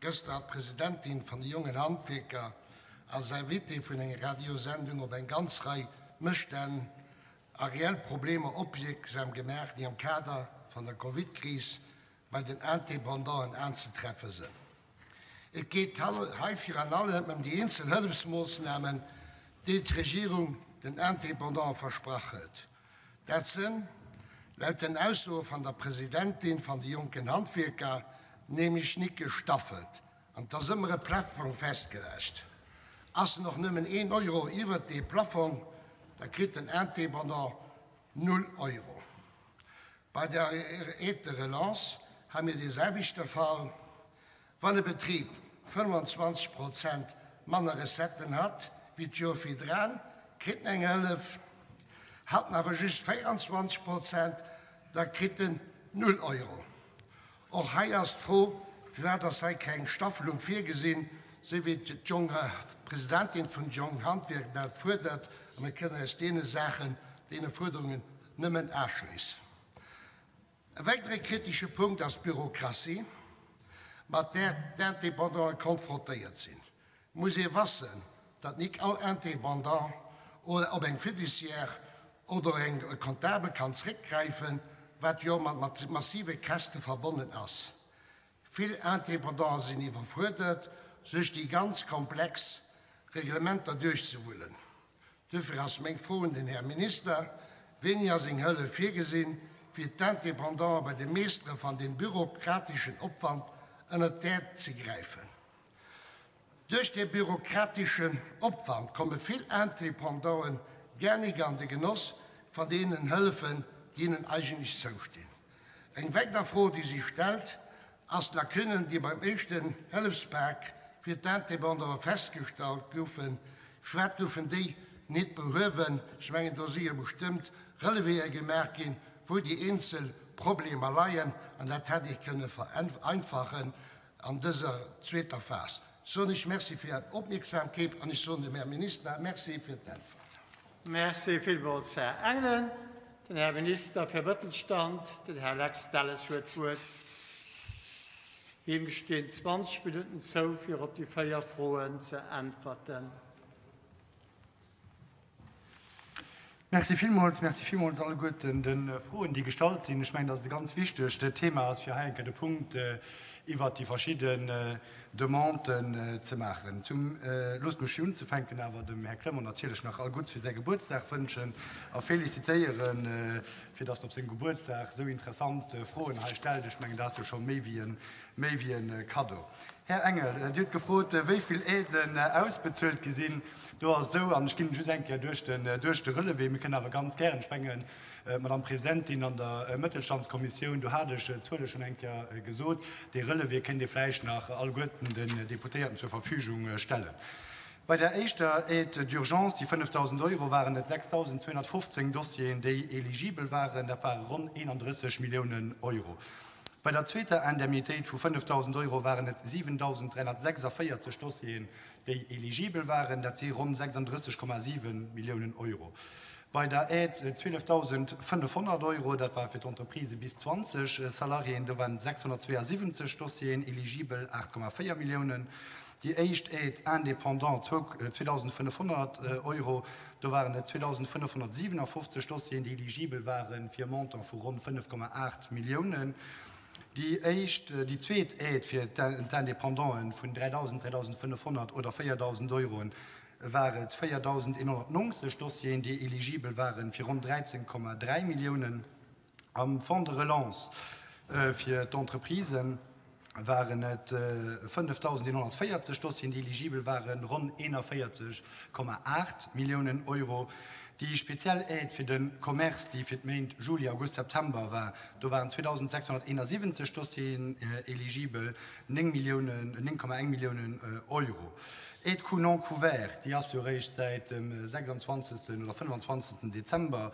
Gëschter hat d'Presidentin van de jongen Handwierker als Invitée vun enger Radiosendung op eng ganz Rei Mësstänn a reell Problemer opierksam gemaach, déi am Kader van der Covid-Kris bei den Indépendanten aanzetreffe sënn. Et geet hei viraan allem ëm déi eenzel Hëllefsmoossnamen, déi d'Regierung den Indépendanten versprach huet. Dat sënn, laut den Aussoe van der Presidentin van de jonken Handwierker, nämlech nik gestaffelt an 't ass ëmmer e Plaffong festgelegt. Ass en och nëmmen een Euro iwwert dee Plaffong, da kritt den Indépendant null Euro. Bei der Aide de relance ha mir dee selwechte Fall. Wann e Betrib 25 Prozent manner Recetten hat wéi d'Joer virdran, kritt en eng Hëllef. Hat en awer just 24 Prozent, da kritt en null Euro. Och hei ass d'Fro, Firwat ass hei keng Staffelung virgesinn, esou wéi d'Presidentin vun Jong Handwierk dat fuerdert? A mir kënnen eis deene Saachen, deene Fuerderungen nëmmen aschléissen. E weidere kritesche Punkt ass d'Bürokratie, mat där d'Indépendanten konfrontéiert sinn. Et muss ee wassen, datt nik all Indépendant op eng Fiduciaire oder eng e Comptable kann zréckgräifen, wat jo mat massive Käschte verbonnen ass. Vill Indépendante sinn iwwerfuerdert, sech déi ganz komplex Reglementer duerchzewullen. Duerfir ass meng Fro un den Här Minister, Wéini ass eng Hëllef virgesinn, fir d'Indépendanten bei de Meestere van deem bürokrateschen Opwand ënnert d'Äerd ze gräifen? Duerch dee bürokrateschen Opwand komme vill Indépendanten gar nik an de Genoss van deenen Hëllefen, déi hinnen eigentlech zoustinn. Eng weider Fro, déi sech stellt, ass d'Lacunnen, déi beim éischten Hëllefspak fir d'Indépendante festgestallt goufen. Firwat goufen déi nit behuewen? Ech mengen, do si jo bestëmmt Relevéë gemaach ginn, wou déi eenzel Problemer leien, an dat hätt ee kënne vereinfachen an dëser zweeter Phas. Soen ech Merci fir Är Opmierksamkeet an ech soen dem Här Minister Merci fir d'Äntwert. Merci villmools, Här Engelen. Den Här Minister fir Mëttelstand, den Här Lex Delles, huet d'Wuert. Him stinn 20 Minutten zou, fir op déi 4 Froen ze äntwerten. Merci villmools. Merci villmools alleguerten de Froen, déi gestallt sinn. Ech mengen, dass et e ganz wichtegt Thema ass, fir hei eng Kéier de Punkt iwwert déi verschidden Demanden ze maachen. Zum, loosst mech fir unzefänken awer dem Här Clement natierlech nach all Gutts fir säi Gebuertsdag wënschen a félicitéieren, fir dass en op sengem Gebuertsdag esou interessant Froen hei stellt. Ech mengen, dat ass jo scho méi wéi e, méi wéi e Kaddo. Här Engel, Dir hutt gefrot, wéi vill Aiden ausbezuelt gi sinn. Do ass esou, an ech ginn just eng Kéier duerch den, duerch de Relevé, mir kënnen awer ganz gären, ech mengen, D'Madame Presidentin, an der Mëttelstandskommissioun, do hat ech d'Zuele schonn eng Kéier gesot. Dee Relevé kéint Dir vläicht nach alleguerten den Deputéierten zur Verfügung stellen. Bei der éischter Aide d'urgence, déi 5.000 Euro, waren et 6.215 Dossieren, déi eligibel waren. Dat ware ronn 31 Milliounen Euro. Bei der zweeter Indemnitéit vu 5.000 Euro waren et 7.346 Dossieren, déi eligibel waren. Dat si ronn 36,7 Milliounen Euro. Bei der Aide 12.500 Euro, dat war fir d'Entreprisë bis 20 Salariéen, do waren 672 Dossieren eligibel, 8,4 Milliounen. Déi éischt Aide indépendant, 2.500 Euro, do waren et 2.557 Dossieren, déi eligibel waren, fir e Montant vu ronn 5,8 Milliounen. Déi éischt, déi zweet Aide fir d'Indépendanten vun 3.000, 3.500 oder 4.000 Euroen, war et 4.190 Dossieren, déi eligibel waren, fir ronn 13,3 Milliounen. Am Fonds de relance fir d'Entreprisen waren et 5.140 Dossieren, déi eligibel waren, ronn 41,8 Milliounen Euro. Déi speziell Aide fir de Commerce, déi fir d'Méint Juli, August, September war, do waren 2.671 Dossieren eligibel, 9 Milliounen, 9,1 Milliounen Euro. Aide coûts non couverts, déi ass jo eréischt säit dem 26. oder 25. Dezember.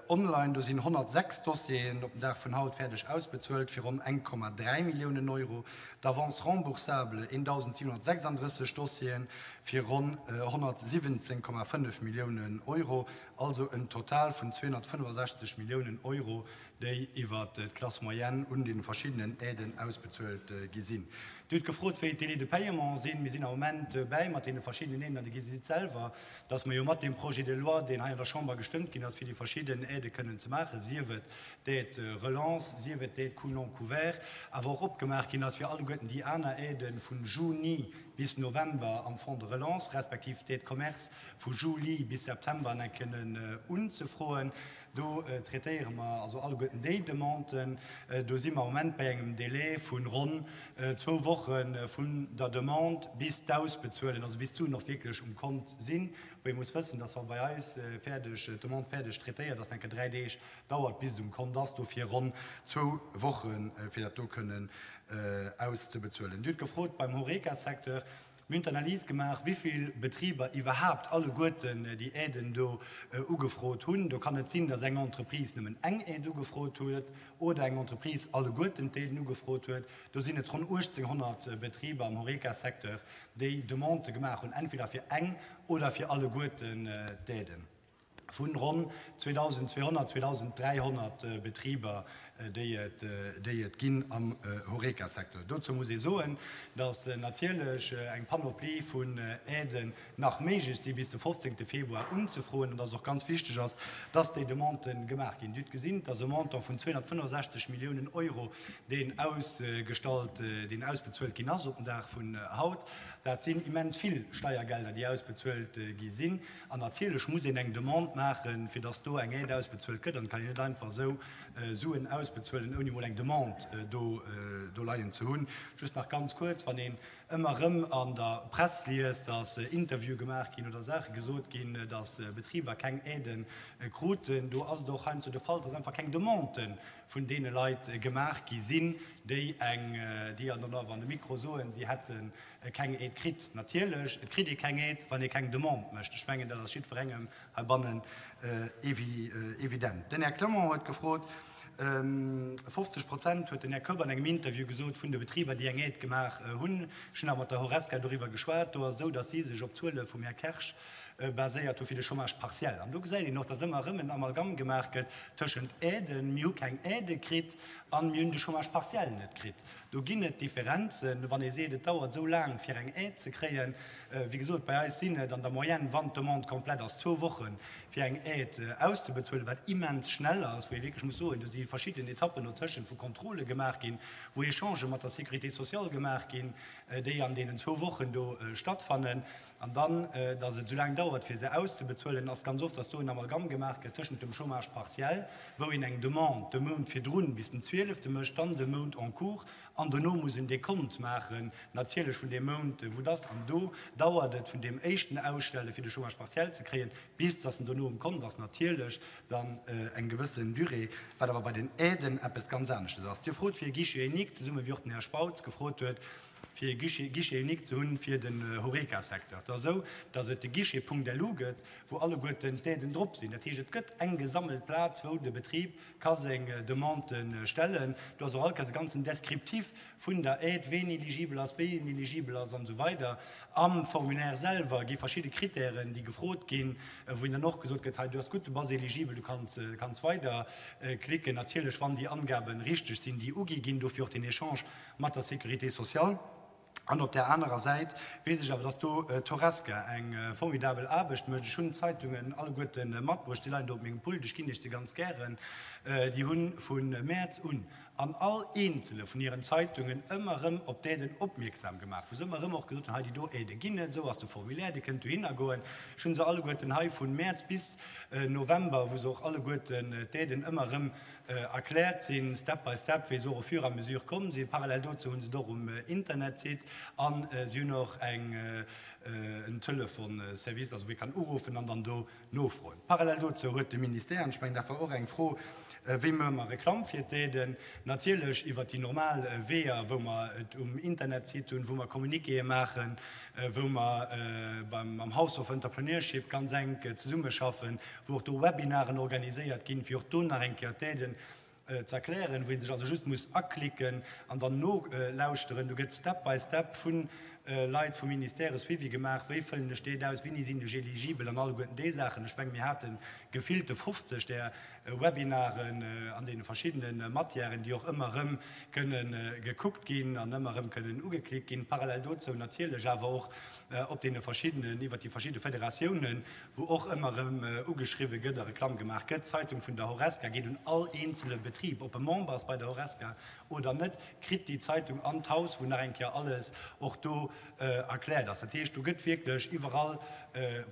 Online. Do sinn 106 Dossieren op den Dag vun haut fäerdeg ausbezuelt fir ronn 1,3 Milliounen Euro. D'Avance remboursable 1.736 Dossieren fir ronn 117,5 Milliounen Euro. Also en Total vun 265 Milliounen Euro, déi iwwer d'Classe moyenne un de verschiddenen Aiden ausbezuelt gi sinn. Dir hutt gefrot, wéi d'Délais de paiement sinn. Mir sinn am Moment bäi mat deene verschiddenen Aiden, an Dir gesitt selwer, dass mer jo mat deem Projet de loi, deen hei an der Chamber gestëmmt ginn ass, fir déi verschidden Aidë kënnen ze maachen, sief et d'Aide relance, sief et d'Aide coûts non couverts, awer och opgemaach ginn ass fir alleguerten déi aner Aiden vu Juni bis November am Fonds de relance, respektiv d'Aide commerce vu Juli bis September nach kënnen unzefroen. Do traitéiere mer also alleguerten déi Demanden. Do si mer am Moment bei engem Délai vu ronn zwou Woche vun der Demande bis d'Ausbezuelen, also bis d'Suen och wierklech um Kont sinn. Wou ee muss wëssen, dass wa bei eis fäerdeg d'Demande fäerdeg traitéiert ass, enke dräi Deeg dauert bis et um Kont ass. Dofir ronn zwou Woche fir dat do kënnen auszebezuelen. Dir hutt gefrot beim Horeca-Secteur. Mir hunn d'Analys gemaach, wéivill Betriber iwwerhaapt alleguerten déi Aiden do ugefrot hunn. Do kann et sinn, datt eng Entreprise nëmmen eng Aide ugefrot huet oder eng Entreprise alleguerten d'Aiden ugefrot huet. Do sinn et ronn 1.800 Betriber am Horeca-Secteur, déi Demandë gemaach hunn, entweder fir eng oder fir alleguerten d'Aiden. Vun ronn 2.200, 2.300 Betriber, déi et, déi et ginn am Horeca-Secteur. Dozou muss ee soen, datt natierlech eng Panoplie vun Aiden nach méiglech si bis de 15. Februar unzefroen an datt et och ganz wichteg ass, datt déi Demandë gemaach ginn. Dir hutt gesinn, et ass e Montant vun 265 Milliounen Euro, deen ausgestallt, deen ausbezuelt ginn ass op den Dag vun haut. Dat sinn immens vill Steiergelder, déi ausbezuelt gi sinn. An natierlech muss een eng Demande maachen, fir dass do eng Aide ausbezuelt gëtt. An et kann een net einfach esou Suen ausbezuelen, ouni emol eng Demande do leien ze hunn. Just nach ganz kuerz, Wann een ëmmer erëm an der Press liest, dass Interviewe gemaach ginn oder Saache gesot ginn, dass Betriber keng Aiden kruten, do ass et och heiansdo de Fall, dass einfach keng Demandë vun deene Leit gemaach gi sinn, déi eng, déi dann awer an de Mikro soen, si hätten keng Aide kritt. Natierlech, et kritt ee keng Aide, wann ee keng Demande mécht. Ech mengen, dat ass jiddwerengem heibannen evident. Den Här Clement huet gefrot, 50 Prozent, huet den Här Koepp an engem Interview gesot, vun de Betriber, déi eng Aide gemaach hunn. Ech hunn awer mat der Horesca doriwwer geschwat. Do ass esou, datt si sech op d'Zuele vum Här Kersch baséiert hu fir de Chômage partiel. An do gesäit een och, datt ëmmer erëm en Amalgam gemaach gëtt tëschent Aiden, mir hu keng Aide kritt, an mir hunn de Chômage partiel net kritt. Do ginn et Differenzen, wann ee seet, et dauert esou laang, fir eng Aide ze kréien. Wéi gesot, bei eis sinn et an der Moyenne, wann d'Demande komplett ass, zwou Wochen, fir eng Aide auszebezuelen, wat immens schnell ass, wou ee wierklech muss soen, do si verschidden Etappen dotëschent, wou Contrôle gemaach ginn, wou Echangë mat der Sécurité sociale gemaach ginn, déi an deenen zwou Wochen do stattfannen. An dann, datt et esou laang dauert, fir se auszebezuelen, ass ganz oft, datt do en Amalgam gemaach gëtt tëschent dem Chômage partiel, wou een eng Demande de Mount virdrun bis den zwielefte mécht, dann de Mount en cours an dono muss en Dekont maachen, natierlech vun deem Mount, wou et ass. An do dauert et vun deem éischten Ausstelle fir de Chômage partiel ze kréien, bis datt en dono um Kont ass, natierlech dann eng gewëssen Durée, wat awer bei den Aiden eppes ganz aneschtes ass. Dir frot fir e Guichet unique, zesumme wéi och den Här Spautz gefrot huet, fir e Guichet unique ze hunn fir den Horeca-Secteur. Et ass esou, datt et de Guichet Punkt LU gëtt, wou alleguerten d'Aiden drop sinn. Dat heescht, et gëtt eng gesammelt Plaz, wou de Betrib ka seng Demandë stellen. Do ass och all Kéiers e ganzen Descriptif vun der Aide, ween eligibel ass, wéi een eligibel ass an esou weider. Am Formulaire selwer gi verschidde Kritären, déi gefrot ginn, wou dann och gesot gëtt, hei, du ass gutt, du bass eligibel, du kanns, kanns weider klicken. Natierlech, wann déi Angabe richteg sinn, déi ugi ginn. Dofir och den Echange mat der Sécurité sociale. An op där anerer Säit weess ech awer, dass do d'Horesca eng formidabel Aarbecht mécht. Ech hunn d'Zeitungen alleguerte matbruecht, déi leien do op mengem Pult, ech ginn Iech se ganz gären. Déi hu vu Mäerz un an all eenzele vun hiren Zeitungen ëmmer erëm op d'Aiden opmierksam gemaach, wou se ëmmer erëm och gesot hunn, hei déi do Aidë ginn et, esou ass de Formulaire, Dir kënnt dohinner goen. Ech hu se alleguerten hei vu Mäerz bis November, wou se och alleguerten d'Aiden ëmmer erëm Erkläert sinn, step by step, wéi se och au fur et à mesure komm sinn. Parallel dozou hu se et och um Internetsite an si hunn och eng en Telefonservice, also wou ee kann uruffen an dann do nofroen. Parallel dozou huet de Ministère, an ech mengen dat war och eng Fro, wéi maache mer Reklamm fir d'Aiden? Natierlech iwwert déi normal Weeër, wou mer et um Internetsite hunn, wou mer Communiquéë maachen, wou mer beim, mam House of Entrepreneurship ganz enk zesummeschaffen, wou och do Webinaren organiséiert ginn, fir och do nach eng Kéier d'Aiden ze erklären, wou ee sech also just muss aklicken an dann nolauschteren. Do gëtt Step by Step vu Leit vum Ministère e Suivi gemaach, wéi fëllen ech d'Aide aus, wéini sinn ech eligibel an alleguerten déi Saachen. Ech mengen, mir hate gefillte 50 där Webinaren an deene verschiddene Matièren, déi och ëmmer erëm kënne gekuckt ginn an ëmmer erëm kënnen ugeklickt ginn. Parallel dozou natierlech awer och op deene verschiddenen, iwwert déi verschidde Federatiounen, wou och ëmmer erëm ugeschriwwe gëtt a Reklamm gemaach gëtt. D'Zeitung vun der Horesca geet un all eenzele Betrib, ob e Member ass bei der Horesca oder net, kritt déi Zeitung an d'Haus, wou nach eng Kéier alles och do erkläert ass. Dat heescht, do gëtt wierklech iwwerall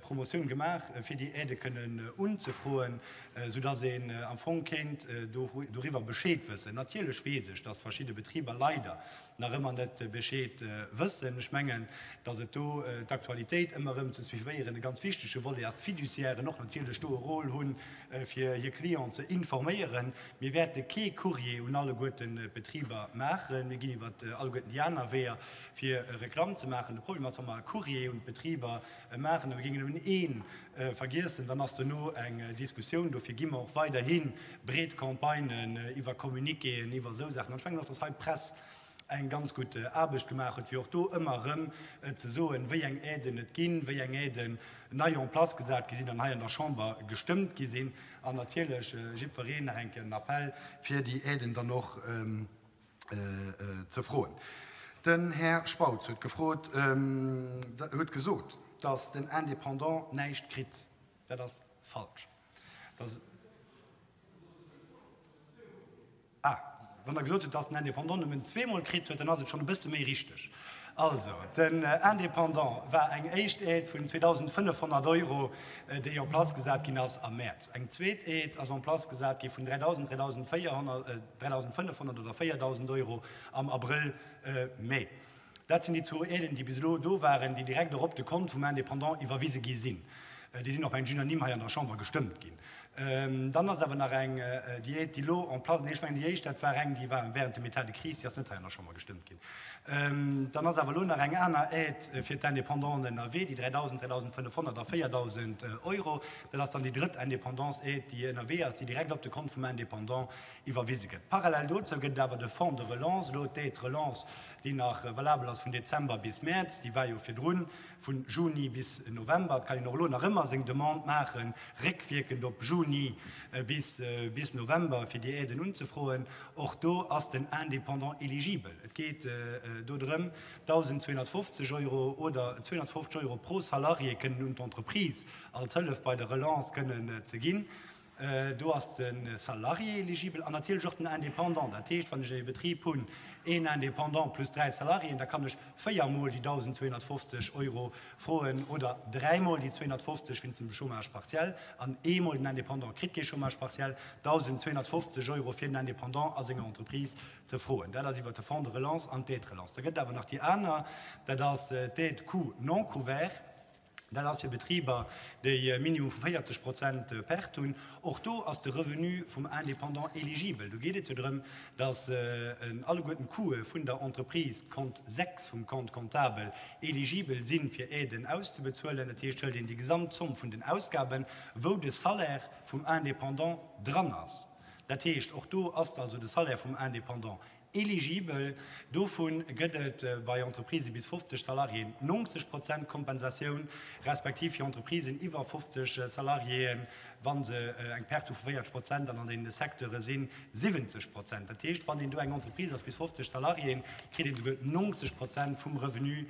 Promotioun gemaach, fir déi Aidë kënnen unzefroen, soudass een am Fong kéint doriwwer Bescheed wëssen. Natierlech weess ech, dass verschidde Betriber leider nach ëmmer net Bescheed wëssen. Ech mengen, dass et do d'Aktualitéit ëmmer erëm ze suivéieren e ganz wichtege Volet ass, d'Fiduciairen och natierlech do e Rôle hunn, fir hir Clienten ze informéieren. Mir wäerte kee Courrier un alleguerten d'Betriber maachen. Mir ginn iwwer alleguerten déi aner Weeër, fir Reklamm ze maachen. De Problem ass, wa mer e Courrier un d'Betriber maachen a mir géingen nëmmen ee vergiessen, dann ass dono eng Diskussioun. Dofir gi mer och weiderhi breet Campagnen iwwer Communiquéen, iwwer esou Saachen. An ech mengen och, dass hei d'Press eng ganz gutt Aarbecht gemaach huet, fir och do ëmmer erëm ze soen, wéi eng Aiden et ginn, wéi eng Aiden nei en place gesat gi sinn an hei an der Chamber gestëmmt gi sinn. An natierlech jiddwereen nach eng Kéier den Appell, fir déi Aiden dann och ze froen. Den Här Spautz huet gefrot, huet gesot, datt den Indépendant näischt kritt. Dat ass falsch. Ah, wann Der gesot hutt, dass den Indépendant nëmmen zweemol kritt huet, dann ass et schonn e bësse méi richteg. Also, den Indépendant war eng éischt Aide vun 2.500 Euro, déi en place gesat ginn ass am Mäerz. Eng zweet Aide ass en place gesat gi vun 3.000, 3.400, 3.500 oder 4.000 Euro am Abrëll, Mee. Dat sinn déi zwou Aiden, déi bis elo do waren, déi direkt och op de Kont vum Indépendant iwwerwise gi sinn. Déi sinn och mengen ech unanime hei an der Chamber gestëmmt ginn. Dann ass awer nach eng, déi Aide, déi elo en place, nee, ech mengen déi éischt, dat war eng, déi war während dem État de crise, déi ass net hei an der Chamber gestëmmt ginn. Dann ass awer elo nach eng aner Aide fir d'Indépendanten ënnerwee, déi 3.000, 3.500 a 4.000 Euro. Dat ass dann déi drëtt Indépendance-Aide, déi ënnerwee ass, déi direkt op de Kont vum Indépendant iwwerwise gëtt. Parallel dozou gëtt et awer de Fonds de relance, elo d'Aide relance, déi nach valabel ass vun Dezember bis Mäerz, déi war jo virdrun vu Juni bis November. Et kann een och elo nach ëmmer seng Demande maachen, réckwierkend op Juni bis bis November, fir déi Aiden unzefroen. Och do ass den Indépendant éligibel. Et geet do drëm, 1.250 Euro oder 250 Euro pro Salarié kënnen un d'Entreprise als Hëllef bei der Relance kënnen ze ginn. Do ass de Salarié eligibel an natierlech och den Indépendant. Dat heescht, wann ech e Betrib hunn, een Indépendant plus dräi Salariéen, da kann ech véiermol déi 1.250 Euro froen oder dräimol déi 250 wéinst dem Chômage partiel an eemol den Indépendant kritt kee Chômage partiel, 1.250 Euro fir den Indépendant a senger Entreprise ze froen. Dat ass iwwert de Fonds de relance an d'Aide relance. Da gëtt et awer nach déi aner, dat ass d'Aide coûts non couverts. Dat ass fir Betriber, déi e Minimum vu 40 Prozent Perte hunn. Och do ass de Revenu vum Indépendant éligibel. Do geet et jo drëm, datt alleguerten d'Coûte vun der Entreprise, Compte 6 vum Compte comptable, éligibel sinn, fir Aiden auszebezuelen. Dat heescht, hëlt een déi gesamt Zomm vun den Ausgaben, wou de Salaire vum Indépendant dran ass. Dat heescht, och do ass also de Salaire vum Indépendant Eligibel. Dovu gëtt et bei Entreprisë bis 50 Salariéen 90 Prozent Kompensatioun, respektiv fir Entreprisen iwwer 50 Salariéen, wa se eng Perte hu vu 40 Prozent an an deene Secteure sinn, 70 Prozent. Dat heescht, wann een do eng Entreprise ass bis 50 Salariéen, kritt een esouguer 90 Prozent vum Revenu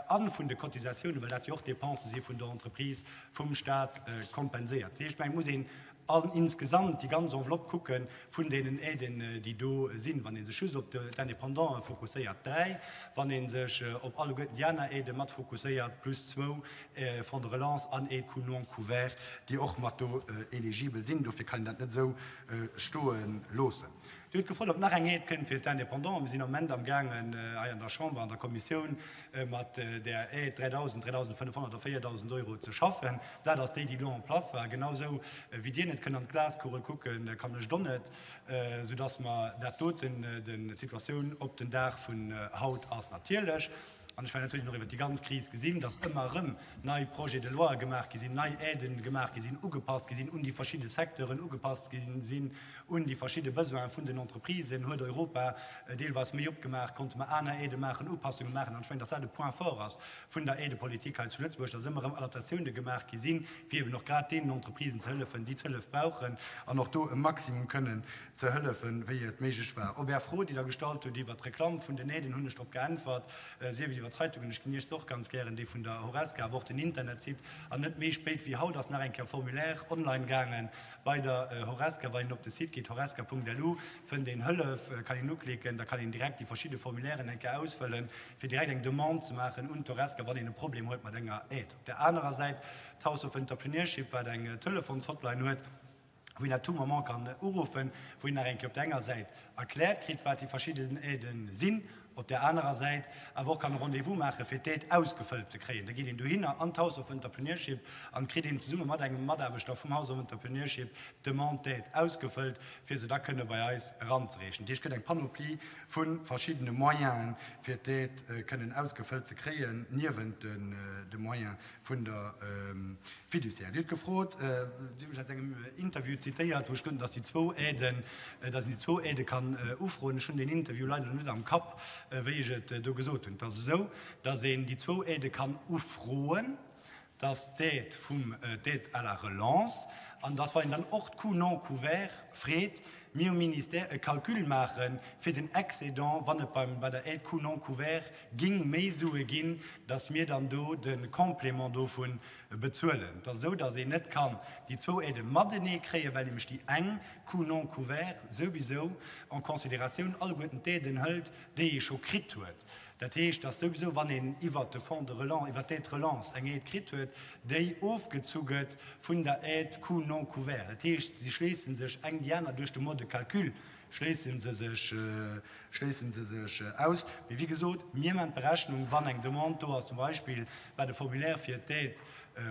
a vun de Cotisatiounen, well dat jo och Dépensë si vun der Entreprise, vum Staat kompenséiert. Dat heescht, ech mengen, et muss een An insgesamt déi ganz Enveloppe kucke vun deenen Aiden, déi do sinn. Wann ee sech just op d'Indépendanten fokusséiert, dräi, wann ee sech op alleguerten déi aner Aidë mat fokusséiert, plus zwou, Fonds de relance an Aide coûts non couverts, déi och mat do éligibel sinn. Dofir kann een dat net esou stoe loossen. Dir hutt gefrot, ob nach eng Aide kënnt fir d'Indépendants. Mir sinn am Moment amgaangen, hei an der Chamber, an der Kommissioun, mat där Aide 3.000, 3.500 oder 4.000 Euro ze schaffen. Dat ass déi, déi elo en place war. Genau esou wéi Dir net kënnt an d'Glaskugel kucken, kann ech et och net, soudass mer dat doten, d'Situatioun op den Dag vun haut ass natierlech, an ech mengen, dat huet een och iwwert déi ganz Kris gesinn, dass ëmmer erëm nei Projets de loi gemaach gi sinn, nei Aiden gemaach gi sinn, ugepasst gi sinn un déi verschidde Secteuren, ugepasst gi sinn un déi verschidde Besoine vun den Entreprisen. Huet Europa deelweis méi opgemaach, konnte mer aner Aidë maachen, Upassunge maachen. An ech mengen, dass dat e Point fort ass vun der Aidepolitik hei zu Lëtzebuerg, dass ëmmer erëm Adaptatioune gemaach gi sinn, fir eben och grad deenen Entreprisen ze hëllefen, déi d'Hëllef brauchen an och do e Maximum kënnen ze hëllefen, wéi et méiglech war. Op Är Fro, déi Der gestallt hutt iwwert d'Reklamm vun den Aiden, hunn ech drop geäntwert, sief et iwwer d'Zeitungen, ech ginn Iech se och ganz gären, déi vun der Horesca, awer och den Internetsite. An net méi spéit wéi haut ass nach eng Kéier Formulaire online gaange bei der Horesca. Wann een op de Site geet, horesca.lu, fënnt een Hëllef, kann een uklicken, da kann een direkt déi verschidde Formulairen eng Kéier ausfëllen, fir direkt eng Demande ze maachen un d'Horesca, wann een e Problem huet mat enger Aide. Op där anerer Säit d'House of Entrepreneurship, wat eng Telefonshotline huet, wou een à tout moment kann uruffen, wou een nach eng Kéier op där enger Säit erkläert kritt, wat déi verschidden Aiden sinn, op där anerer Säit awer och kann e Rendez-vous maachen, fir d'Aide ausgefëllt ze kréien. Da geet een dohinner an d'House of Entrepreneurship an kritt een zesumme mat engem Mataarbechter vum House of Entrepreneurship d'Demande d'aide ausgefëllt, fir se da kënne bei eis eranzereechen. Dat heescht, et gëtt eng Panoplie vu verschiddene Moyenen, fir d'Aide kënnen ausgefëllt ze kréien, niewent de Moyene vun der Fiduciaire. Dir hutt gefrot, Dir hutt mech aus engem Interview zitéiert, wou ech gesot hunn, datt déi zwou Aiden, datt een déi zwou Aidë kann ufroen. Ech hunn deen Interview leider net am Kapp, wéi ech et do gesot hunn. Et ass esou, datt een déi zwou Aidë kann ufroen, datt d'Aide vum, d'Aide à la relance, an datt, wann een dann och d'Coûts non couverts freet, mir um Ministère e Calcul maache fir den Excédent, wann et beim, bei der Aide coûts non couverts Ging méi Sue ginn, datt mir dann do de Complément dovu bezuelen. Et ass esou, datt een net kann déi zwou Aidë matenee kréien, well nämlech déi eng Coûts non couverts souwisou en considératioun alleguerten d'Aiden hëlt, déi ee scho kritt huet. Dat heescht, datt souwisou, wann een iwwert de Fonds de relance, iwwert d'Aide relance eng Aide kritt huet, déi ofgezu gëtt vun der Aide coûts non couverts. Dat heescht, si schléisse sech eng déi aner duerch de Mode de calcul schléisse se sech, schléisse se sech aus. Mee wéi gesot, mir maachen d'Berechnung, wann eng Demande do ass, zum Beispill war de Formulaire fir d'Aide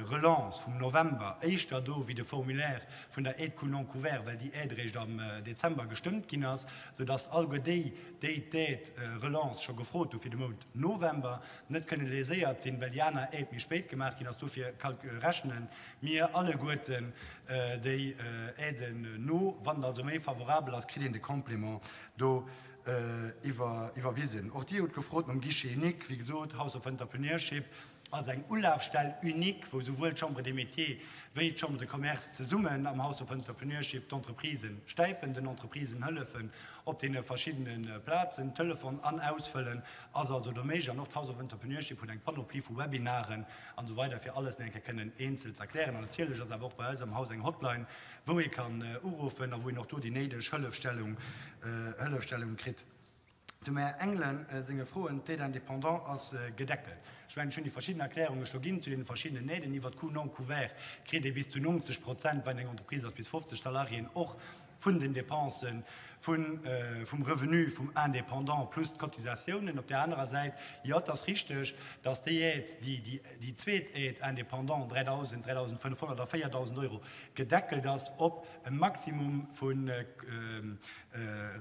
relance vum November éischter do wéi de Formulaire vun der Aide coûts non couverts, well déi Aide eréischt am Dezember gestëmmt ginn ass, soudass alleguer déi, déi d'Aide relance scho gefrot hu fir de Mount November, net kënne léséiert sinn, well déi aner Aide méi spéit gemaach ginn ass. Dofir rechne mir alleguerten déi Aiden no. Wann et also méi favorabel ass, kritt een de Complément do iwwerwisen. Och Dir hutt gefrot nom Guichet unique. Wéi gesot, House of Entrepreneurship ass eng Ulafstell unique, wou souwuel d'Chambre des Métiers wéi d'Chambre de Commerce zesummen am House of Entrepreneurship d'Entreprisen stäipen, den Entreprisen hëllefen op deene verschiddene Plazen. Telefon an ausfëllen ass also do méiglech. An och d'House of Entrepreneurship huet eng Panoplie vu Webinaren an esou weider fir alles nach eng Kéier kënnen eenzel ze erklären. An natierlech ass awer och bei eis am Haus eng Hotline, wou ee kann uruffen a wou een och do déi néideg Hëllefstellung, Hëllefstellung kritt. Zum Här Engelen senge Froen, D'Aide indépendant ass gedeckelt. Ech mengen, ech hunn déi verschidden Erklärunge scho ginn zu deene verschiddenen Aiden. Iwwert d'Coûts non couverts kritt ee bis zu 90 Prozent, wann eng Entreprise ass bis 50 Salariéen, och vun den Dépensen vun, vum Revenu vum Indépendant plus d'Cotisatiounen. Op där anerer Säit, jo, et ass richteg, dass déi Aide, déi, déi, déi zweet Aide indépendant, 3.000, 3.500 a 4.000 Euro, gedeckelt ass op e Maximum vu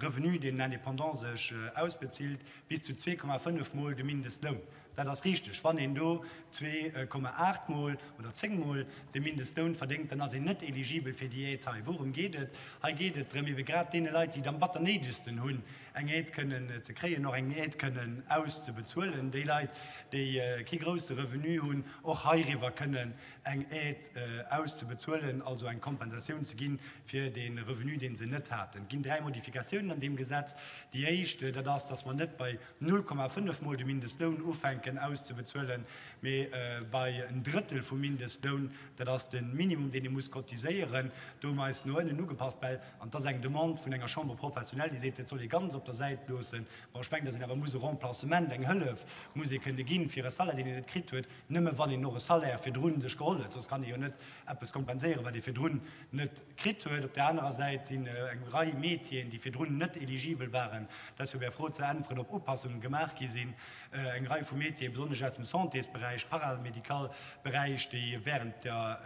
Revenu, deen en Indépendant sech ausbezilt, bis zu 2,5 Mol de Mindestloun. Dat ass richteg. Wann een do 2,8 mol oder 10 mol de Mindestloun verdéngt, dann ass een net eligibel fir déi Aide hei. Wourëm geet et? Hei geet et drëm, ebe grad deene Leit, déi et am batternéidegsten hunn, eng Aide kënnen ze kréien, och eng Aide kënnen auszebezuelen. Déi Leit, déi kee grousse Revenu hunn, och heiriwwer kënnen eng Aide auszebezuelen, also eng Kompensatioun ze ginn fir dee Revenu, dee se net haten. Et ginn dräi Modifikatiounen an deem Gesetz. Déi éischt, dat ass, dass mer net bei 0,5 mol de Mindestloun ufänken auszebezuelen, mee bei en Drëttel vum Mindestloun, dat ass de Minimum, deen ee muss cotiséieren. Do hu mer eis no ënnen ugepasst, well, an dat ass eng Demande vun enger Chambre. professionnel, déi seet, dat soll ee ganz op der Säit loossen. Bon, ech mengen, datt een awer muss e Remplacement, eng Hëllef muss ee kënne ginn fir e Salaire, deen een net kritt huet, nëmme wann een och e Salaire virdrun sech geholl huet, soss kann ee jo net eppes kompenséieren, wat ee virdrun net kritt huet. Op där anerer Säit sinn eng Rei Métieren, déi virdrun net eligibel waren, dat ass jo op Är Fro ze äntweren, ob Upassungen gemaach gi sinn, eng Rei vu Métieren, besonnesch aus dem Santésberäich, Paramédical Beräich, déi während der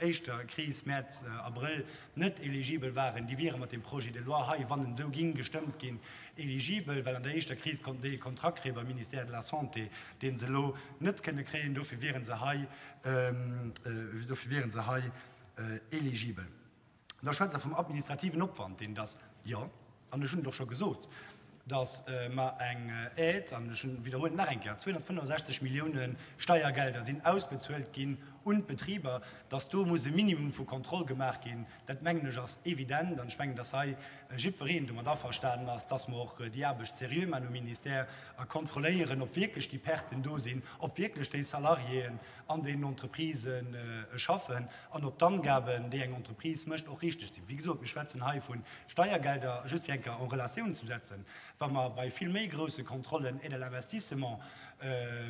éischter Kris, Mäerz, Abrëll, net eligibel waren, déi wiere mat deem Projet de loi hei, wann en esou ging gestëmmt ginn, eligibel, well an der éischter Kris konnten déi e Kontrakt kréie beim Ministère de la Santé, dee se elo net kënne kréien. Dofir wiere se hei, dofir wiere se hei eligibel. Da schwätzt Der vum administrativen Opwand, deen et ass. Jo, an ech hunn et och scho gesot, datt mer eng Aide, an ech widderhuelen et nach eng Kéier, 265 Millioune Steiergelder sinn ausbezuelt ginn un d'Betriber, datt do muss e Minimum vu Kontroll gemaach ginn, dat mengen ech ass evident. An ech mengen, datt hei jiddwereen domat averstanen ass, datt mer och déi Aarbecht seriö maachen um Ministère a kontrolléieren, ob wierklech déi Perten do sinn, ob wierklech déi Salariéen an deenen Entreprisë schaffen an ob d'Angaben, déi eng Entreprise mécht, och richteg sinn. Wéi gesot, mir schwätzen hei vu Steiergelder, just fir eng Kéier en Relatioun ze setzen, wa mer bei vill méi grousse Kontrollen, Aide à l'investissement,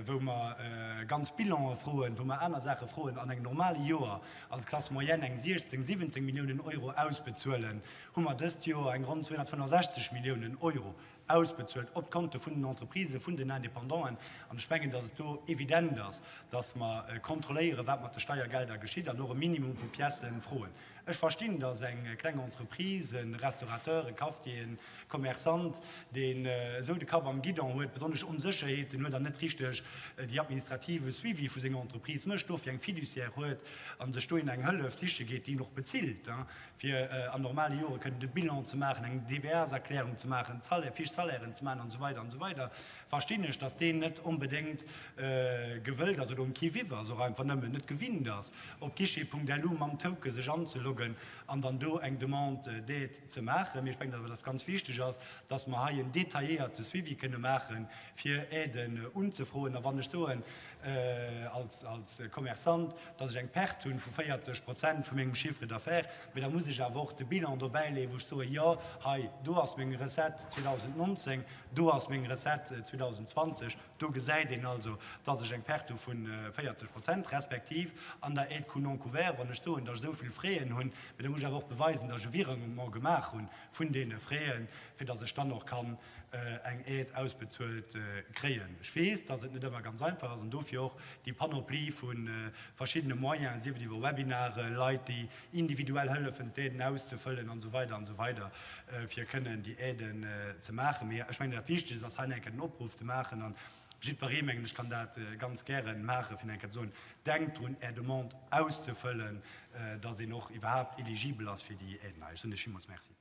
wou mer ganz Bilanë froen, wou mer aner Saache froen, an engem normale Joer als Classe moyenne eng 16, 17 Milliounen Euro ausbezuelen, hu mer dëst Joer eng ronn 265 Milliounen Euro ausbezuelt op d'Konte vun den Entreprisen, vun den Independanten. An ech mengen, dass et do evident ass, dass mer kontrolléieren, wat mat de Steiergelder geschitt an och e Minimum vu Piècen froen. Ech verstinn, dass eng kleng Entreprise, e Restaurateur, e Cafetier, e Commerçant, deen esou de Kapp am Guidon huet, besonnesch Onsécherheeten huet an net richteg déi administrative Suivi vu senger Entreprise mécht, dofir eng Fiduciaire huet a sech dohin eng Hëllef siche geet, déi en och bezilt, fir an normale Jore kënnen de Bilan ze maachen, eng TVA-serklärung ze maachen, d'Salaire, Fiche Salairen ze maachen an esou weider an esou weider, verstinn ech, datt deen net onbedéngt gewëllt ass oder um Qui-vive ass, och einfach nëmmen net gewinnt ass, op guichet.lu mam Token sech anzeloggen an dann do eng Demande d'aide ze maachen. Mee ech mengen awer, datt ganz wichteg ass, datt mer hei en detailléierte Suivi kënne maachen, fir Aiden unzefroen. A wann ech soen, als Commerçant, dass ech eng Perte hunn vu 40 Prozent vu mengem Chiffre d'affaires, mee da muss ech awer och de Bilan dobäileeën, wou ech soen, jo, hei, do ass meng Recette 2019, do ass meng Recette 2020, do gesäit een also, dass ech eng Perte hu vu 40 Prozent, respektiv an der Aide coûts non couverts, wann ech soen, dass ech esou vill Fräen hunn, mee da muss ech awer och beweisen, dass ech e Virement gemaach hu vun deene Fräen, fir dass ech dann och kann eng Aide ausbezuelt kréien. Ech weess, dass et net ëmmer ganz einfach ass an dofir och déi Panoplie vu verschiddene Moyens, sief et iwwer Webinaren, Leit, déi individuell hëllefen, d'Aiden auszefëllen an esou weider an esou weider, fir kënnen déi Aiden ze maachen. Mee ech mengen, dat Wichtegst ass hei nach eng Kéier den Opruff ze maachen, an jiddweree, mengen ech, kann dat ganz gäre maachen, fir nach eng Kéier ze soen, Denkt drun, Är Demande auszefëllen, dass een och iwwerhaapt eligibel ass fir déi Aiden hei. Ech soen Iech villmools Merci.